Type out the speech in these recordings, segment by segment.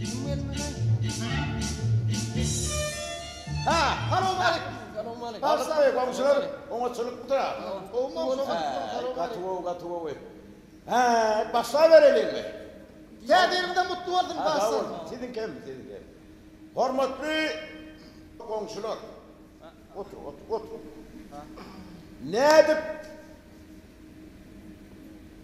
Kim gelmeli? Ha, Salowmaleýkim. Salowmaleýkim. Saglyk goňşular, oňatçylykmydyr? Gowy goňşular. Gaty gowy, gaty gowy. Hä, başlabereliňmi? Täze ýylyňyzam gutly bolsun, Ha, sag bagşy. boluň. Siziňkem, siziňkem. Hormatly goňşular. Otur, otur, otur. Nädip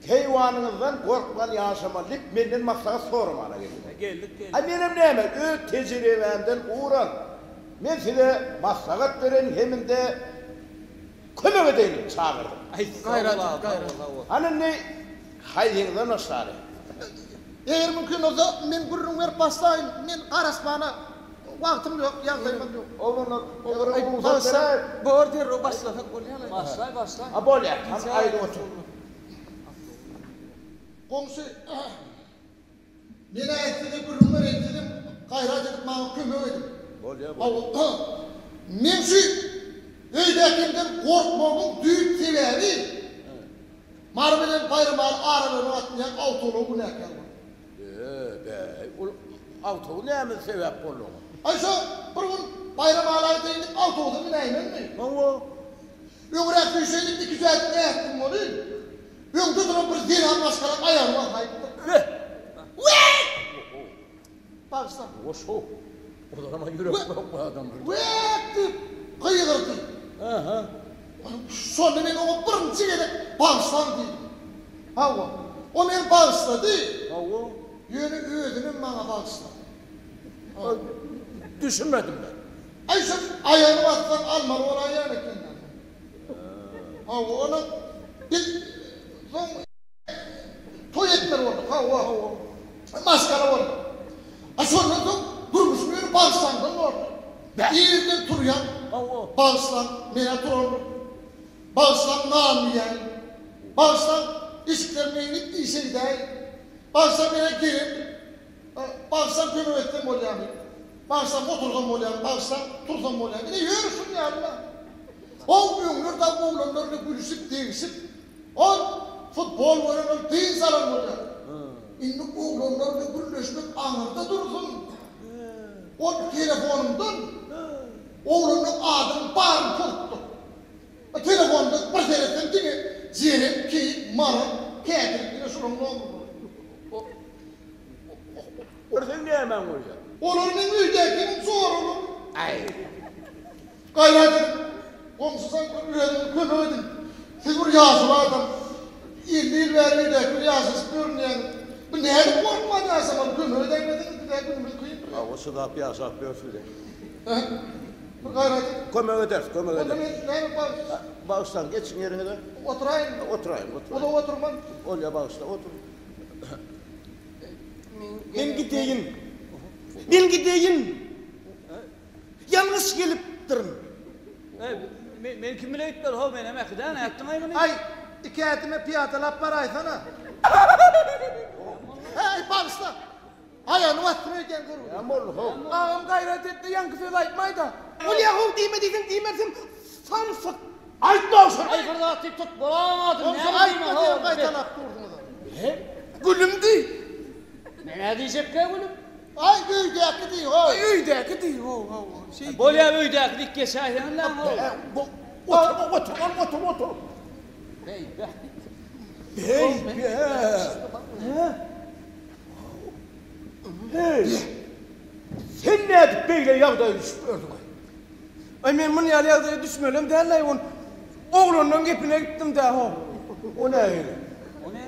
keýwanyňyzdan gorkman ýaşamaly diýip menden maslahat soramana geldiňiz. Geldik, geldik. A menem näme, öz tejribämden ugur alyp, men size maslahat bereýin heminde kömek edeýin diýip çagyrdym. Aý, Gaýrat sag et, gaýrat. bol, sag bol. Hany indi haýsyňyzdan başlaly? Eger mümkin bolsa, men gürrüň berip başlaýyn. Men garaşmana wagtym ýok, ýagdaýymam ýok. Oglanlar, olara rugsat beräýiň. Bor derrew başlasak bolýar. Başlaý, başlaý. A bolýar, hany aýdyp otur. Goňşy, men-ä size gürrüň bereýin, sizem gaýrat edip maňa kömek ediň. Bolýar, bolýar. Meň şu öýdäkimden gorkmagymyň düýp sebäbi, Mary bilen Baýramaly aralygyna gatnaýan awtoulag günäkär boldy. Be, bäý, ol awtobus näme sebäp boldy oňa? Aý şo bir gün Baýramaly aýdaýyn diýip awtobusa münäýmenmi? Hawa. Öňräk süýşeýin diýip ikije ädim ätdim welin, öňde duran bir zenan maşgala aýagyny basaýypdyr. Be! Weý! Bagyşla. Goşgy. Olarama ýürek ýok bu adamlarda. Week diýip gygyrdy. Aha. Şonda men oňa birinji gezek bagyşlaň diýdim. Hawa. O meni bagyşlady. Hawa. Ýöne özünem maňa bagyşlady. Düşünmedim men. Aý şol aýagyny bassaň almaly bolaýýan eken-dä. Hawa, onuň biz soň Toý etmeli bolduk, hawa, hawa. Maşgala bolduk. A şondan soň durmuşym ýöne bagyşlaňdan boldy. Irden turýan, bagyşlaň, men-ä turandyr. Bagyşlaň, nan iýäýin. Bagyşlaň, eşiklerimi geýnip işe gidäýin. Bagyşlaň, men-ä gelendim. Bagyşlaň, kömek etsem bolýarmy? Bagyşlaň, otursam bolýarmy? Bagyşlaň, tursam bolýarmy? Ine, ýörüş şunuň ýaly-da. Ho, öňler dagy oglanlar bilen gülüşip, degişip, Ol futbol gören ol dynç alan bolýar. Indi oglanlar bilen gürleşmek aňyrda dursun. Ol telefonymdan oglanlaň adynyň baryny pozupdyr. Telefonda bir seretsem diňe Jeren, Keýik, Maral, Käkilik ine şolaň nomerleri. Bir seň nämäň bolýar? Olar meň öýdäkimiň joralary. Aý. Gaýrat ediň, goňşudan bir özüňiz kömek ediň. Siz bir ýaşuly adam. 50 ýyl bäri öýdäki bir ýaşaşyp görünýäňiz. Bu nädip gorkman ýaşamaly, kömek edäýmeseňiz bizä günümiz kyn. Hawa, çydap ýaşap ýörüs biz. Hä? Bir gaýrat ediň. Kömek ederis, kömek Onda ederis. men näme bagyş? Bagyşlaň, geçiň ýeriňize. Oturaýynmy? Oturaýyň, oturaýyň. Uzak oturman. Bolýar, bagyşla, otur. Men gideýin. Men gideýin. Ýalňyş gelipdirin. Men kim bile gitmeli how menem äkidäýin ätdiňaý muny. Aý iki ädime pyýadalap baraýsana. Häý bagyşla. Aýagyny basdym öýdýän görgüli. Näme boldy how? Agam gaýrat etde ýaňky sözi aýtmaýda. Bolýa how diýme diýseň diýmersiň samsyk. Aýtma şony. Aý bir zat diýip tut bolan adym Goňşy näme aýtma diýme diýen how. gaýtalap durduňyz. Gülüm diý. Men nä diýjekkä gülüm? Aý öýdäki diý how. Aý öýdäki diý how how şeý. Bolýa öýdäki diýip geçäýseňiz how. Otur otur oğlum otur otur. Beý be. Beý be. Heý. Sen nädip beýle ýagdaýa düşüp gördüň-aý? Aý men muny ýaly ýagdaýa düşmelem däl-aý on oglanlaň gepine gitdim-dä how. O nähili? O ne?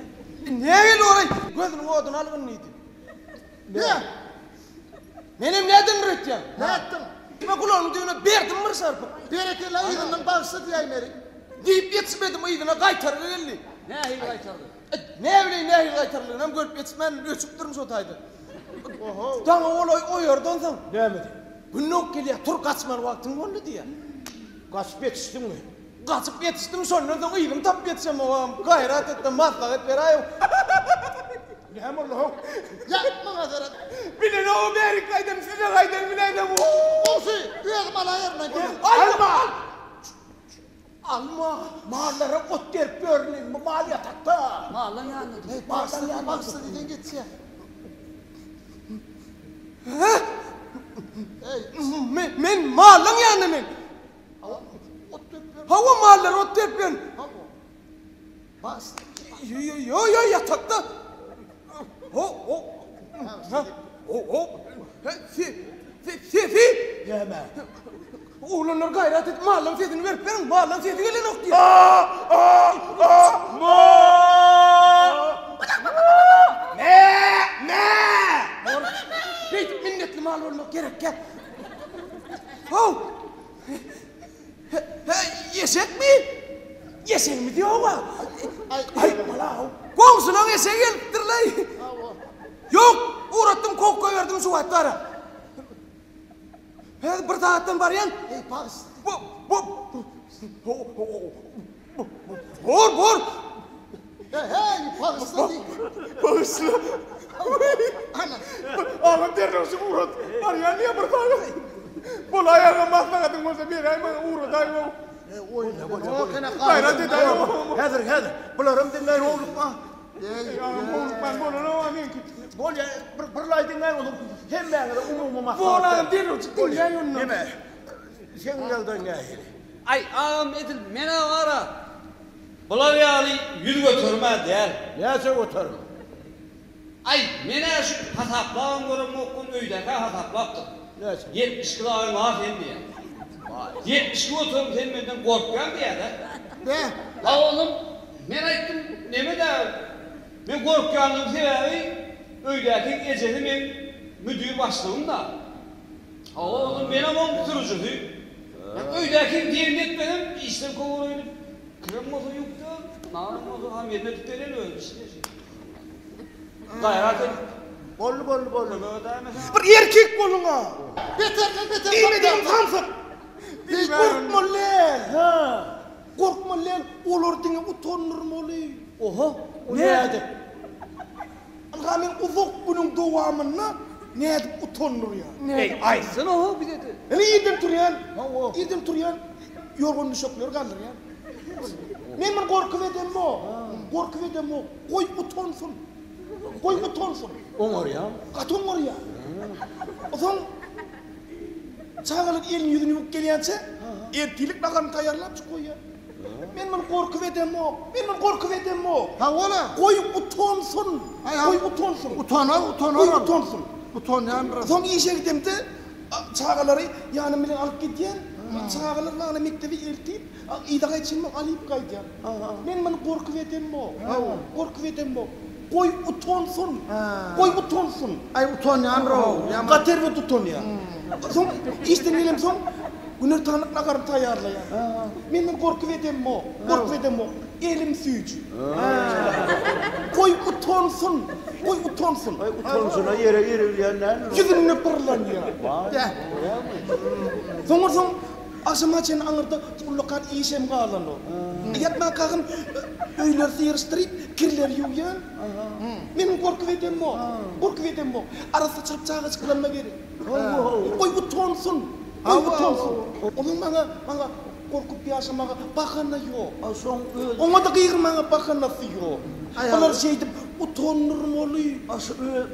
Nähili ol-aý gözüniň oduny algyn diýdi. Ne? Menem näden bir ötýän? Nätdiň? Men gulagynyň düýbüne berdim bir şarpyk. Berekella yzyndan bagyşla diýäýmeli. Diýip ýetişmedim yzyna gaýtargy geldi. Nähili gaýtargy? Näbileýin nähili gaýtarlygynam görüp ýetişmän öçüpdirin şo taýda. Oho. Daňa golaý oýardan soň. Näme diýdi? Gün dogup gelýär, tur gaçmaly wagtyň boldy diýýär. Gaçyp ýetişdiňmi? Gaçyp ýetişdim, şondan soň yzyny tapyp ýetişemogam. Gaýrat et-de maslahat beräýiň. Näme boldy how? Ýa, maňa seret. Bilenogam bärik gaýdan, size gaýdan biläýsem. Goňşy, özüm alaýaryn-a, gel. Alma! Alma! Mallara ot berip ýörün, mal ýatakda. Mallaň ýanynda dur. Bagyşla, bagyşla diýseň geçýär. Men, men mallaň ýanynda men. Hawa, ot berip ýörün. Hawa, mallara ot berip ýörün. Hawa. Bas. Ýo, ýo, ýo, ýatakda. Ho, ho. Ha, ho, ho. Se, se, sesi. Näme? Oglanlar gaýrat edip mallaň sesini berip beriň, mallaň sesi gelenok diýýär. A, a, a, ma. Mä, mä. Beýdip minnetli mal bolmak gerekkä. How! He, eşekmi? Eşegimiz ýog-a. Aýtmala-ow. Goňşulaň eşegi gelipdir-leý. Ýok, ugratdym, kowup goýberdim şu wagt bara. Häzir bir sagatdan barýan. Eý, bagyş. Bu, bu, bor, bor. Heý, bagyşla diý. Bagyşla. Ana. Agam derrewşik ugrat. Barýan diýýär bir sagat. Bolaý agam maslahatyň bolsa beräý maňa ugradaý. Bolýa, bolýa, bolýa. Gaýrat edäý. Häzir, häzir. Bularam diňläýin howlukma. Eý, agam howlukman bolanok-a meňki. Bolýa, bir birlaý diňläýin onuň hemmäňize umumy maslahat. Bol agam derrewjik diňläý onda. Neme? Seň ýagdaýyň nähili? Aý, agam edil men-ä bar-a. Bular ýaly ýüz göterim-ä däl. Näçe göterim? Aý, men-ä şu hasaplabam göremokgyn, öýdäkä hasaplapdyr. Näçe? 72 zaýyň bar sen diýýär. Baý. 72 göterim sen menden gorkýaň diýýär-dä. Bä. A oglum, men aýtdym, neme-dä, men gorkýanlygym sebäbi öýdäki ejesi meň müdir başlygym-da. Hawa, oglum, menem oň sürüjisi. Öýdäkiň diýenini etmesem, işden kowar öýdüp, Kirem bolsa ýükde, nanam bolsa ham ýerine edip berýän özüm işleýän. Gaýrat et. Boldy, boldy, boldy. Kömek edäýmeseň. Bir erkek boluň-a. Beterden beter Diýmedigim tapýarsyň. samsyk. Gorkmaly däl. Hä. Gorkmaly däl. Olary diňe utandyrmaly. Oho, O nädip? Ynha men uzak günüň dowamynda nädip utandyrýan. Eý, aýtsana ho bize-de. Ine irden turýan. Hawa. Irden turýan. Ýorgan-düşekleri galdyrýan. Men muny gorkup edemok. Gorkup edemok. Goý utansyn. Goý utansyn. Oňarýaň. Gaty oňarýan. Soň çagalar elini ýüzüni ýuwup gelýänçä ertirlik naharyny taýýarlap çyk goýýan. Men muny gorkup edemok. Men muny gorkup edemok. Hawa-la. Goý utansyn. Goý utansyn. Utanar, utanar. Goý utansyn. Utanýandyr. Soň işe gidemde Çagalary ýanym bilen alyp gidýän. Çagalar maňa mekdebe eltip, yza gaýtşymy alyp gaýdýan. Men muny gorkup edemok. Gorkup edemok. Goý utansyn. Goý utansyn. Aý utanýandyr-ow. Gaty erbet utanýan. Soň işden gelemsoň günortanlyk naharyny taýýarlaýan. Men muny gorkup edemok. Gorkup edemok. Elim süýji. Goý utansyn. Goý utansyn. Aý utanjyna ýere girilýän däldir. Ýüzünde pyrlanýar. Bäh. Soňra soň agşama çenli aňyrda ullakan işem galanok. Ýatmankagam öýleri syryşdyryp, kirleri ýuwýan. Meniň gorkup edemok. Gorkup edemok. Arassaçylyk çagajyklaryma gerek. Goý utansyn. Goý utansyn. Onuň maňa maňa Gorkup ýaşamaga bahana ýok. A şoň öz. Oňa-da gygyrmaga bahanasy ýok. Bulary şeýdip utandyrmaly. A şu öz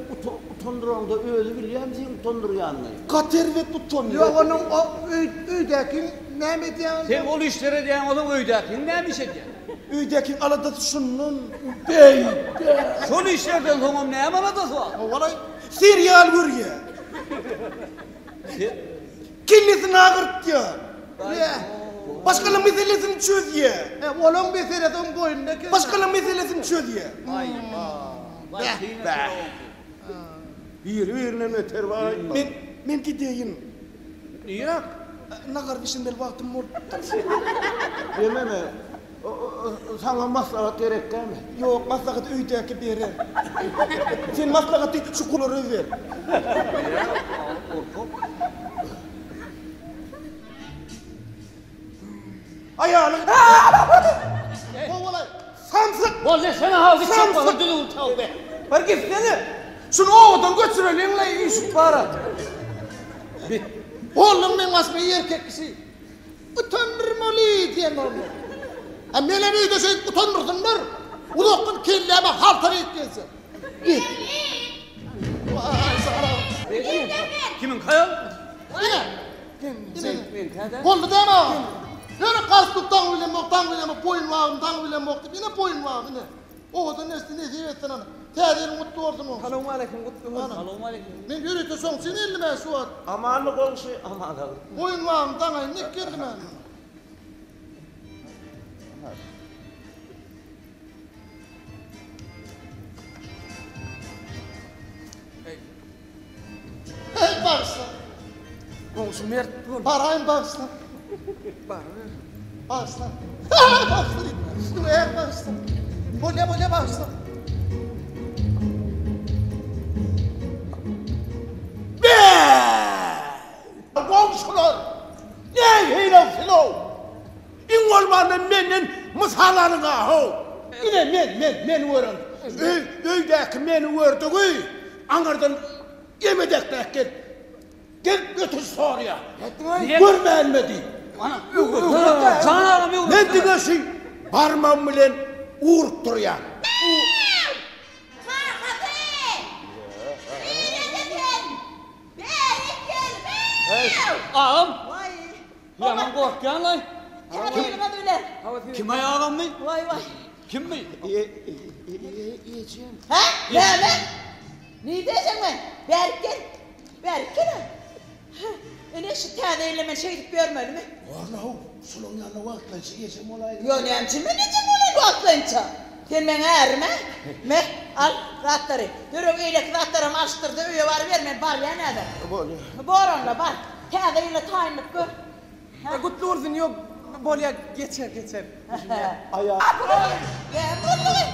utandyraňda özi bilýämi seň utandyrýanyňy? Gaty erbet utanýar. Ýok onuň o öýdäkiň näme edýäni. Sen ol işleri edýäň onuň öýdäkiň näme iş edýär? Öýdäkiň aladasy şundan. Beýde. Şol işlerden soňam näme aladasy bar? Howalaý. Serial görýär. Kellesini agyrtýar. Başgalaň meselesini çözýär. He, olaň meselesi oň boýnunda eken. Başgalaň meselesini çözýär. Bäh. Biri-birinden beter baý. Men, men gideýin. Nirä? Nahar bişirmeli wagtym bolupdyr. Dememe, saňa maslahat gerek dälmi? Ýok, maslahaty öýdäki berer. Sen maslahaty şu gulara ber. Aýalyň Kowalaý. Samsyk! Boldy, sen haw gitjek bolsa düzüw tawbe. Bir gitsene. Şuny obadan göçüreliň-le, üýşüp bara. Bit. Bolduň meň başyma erkek kişi. Utandyrmaly diýen boldy. A menem öýde şeýdip utandyrsynlar. Uzakdan kelläme halta geýip gelse. Git. Kimiň kaýal? Ine. Ine. Meňkä-dä. Boldy dämi agam? Ýöne galstuk daňy bilemok, daňy bilemok, boýunbagym daňy bilemok diýip, ine boýunbag, ine. Owadan nesli nesip etsin ana. Täze ýylyň gutly bolsun goňşy. Salowmaleýkim gutly bolsun. Salowmaleýkim. Men ýörite şoň üçin geldim-ä şu wagt. Amanly goňşy, aman. Boýunbagymy daňaýyn diýip geldim-ä. Heý, bagyşla. Goňşy mert bol. Baraýyn bagyşla. Baryber. Bagyşla. Heý, bagyşla diýdim. Üstüňe är bagyşla. Bolýa, bolýa bagyşla. Be! Goňşular! Nähili sylaw? Iň bolmanda menden mysal alyň-a, how! Ine, men, men, meni gören, öý, öýdäki meni gördügi, aňyrdan emedekläp gelip, gelip ötünç soraýar. Görmänme diýip. Jan agam öwretdi. Men diňe şu barmagym bilen urup durýan. Kakasy! Nirede sen? Bärik gel, bew! Agam! Waý! Ýaman gorkýanlaý. Täze ýylyňyz bilen. Kim-aý agammy? Waý, waý. Kimmi? Ejem. Hä? Näme? Nirde ejeň men? Bärik gel. Bärik gel-ä. Ine şu täze ýylda men şeýdip ýörmelimi? Borla-how, şolaň ýanynda wagtlaýynça ejem bolaýyn. Ýo, näme üçin men ejem bolaýyn wagtlaýynça? Sen meň ärim-ä? Me, al, zatlary. Derrew eýleki zatlaram alyşdyr-da öýe baryber, men barýan häzir. Bolýa. Bor onda, bar. Täze ýyla taýynlyk gör. Hä gutly bolsun ýok bolýa geçer geçer. Aýa. Näme boldugy?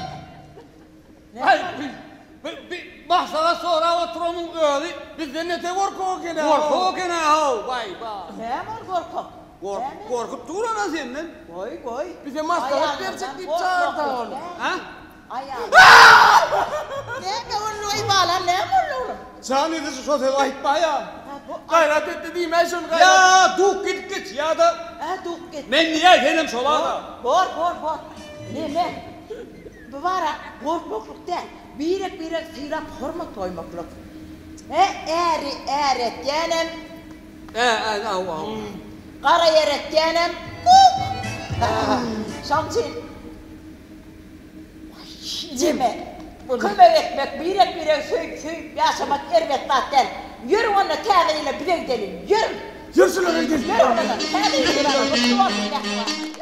Aý bi bi maslahat sorap oturanyň özi bizden nete gorkak eken-ä. Gorkak eken-ä how baý ba. Näme ol gorkak? Gork gorkup dur-a senden. Goý goý. Bize maslahat berjek diýip çagyrdy ony. Hä? Aýal. Näme boldugy balam näme boldy oglum? Jan ediji şo sözi aýtmaýa. Gaýrat etdi diýmäý şony gaýrat. Ýa duk gidip geç ýa-da. Hä duk git. Men diýäý senem şo bada. Bor bor bor. Neme? Bu bara gorkmaklyk däl. Birek biregi sylap hormat goýmaklyk. Hä äri är etýänem. Ä ä aw aw. Gara ýer etýänem. Kuk. Şoň üçin. Jeme, kömek etmek, birek-biregi söýüp-söýüp ýaşamak erbet zat däl. Ýörüň onda täze ýyla bize gideliň, ýörüň! Ýör şulara gideliň. Ýörüň onda, täze ýyl bilen gutly bolsun mähriban!